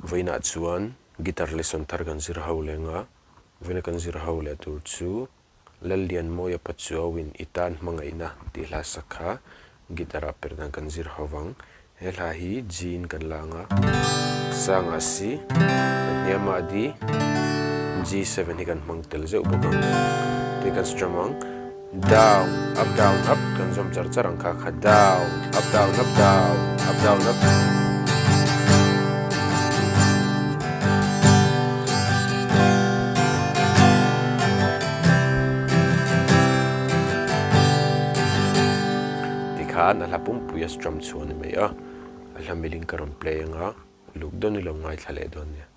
Vawiinah chuan guitar lesson thar kan zir ho leng a, vawiina kan zir ho leh tur chu Lallianmawia Pachuauin I tan hmangaihna tih hla sak kha guitar ah per dan kan zir ho vang. He hla hi G in kan la ang a, sangah C, a hniamah D, G7 hi kan hmang tel zeuh bawk ang. Tin kan strum ang, down, up down up kan zawm char char ang kha kha down, up down up down, up down up. Tikhan a hla pumpui a strum chhuah a ni mai a, a hla milin ka rawn play anga, uluk dawn ilo ngaithla leh dawn nia.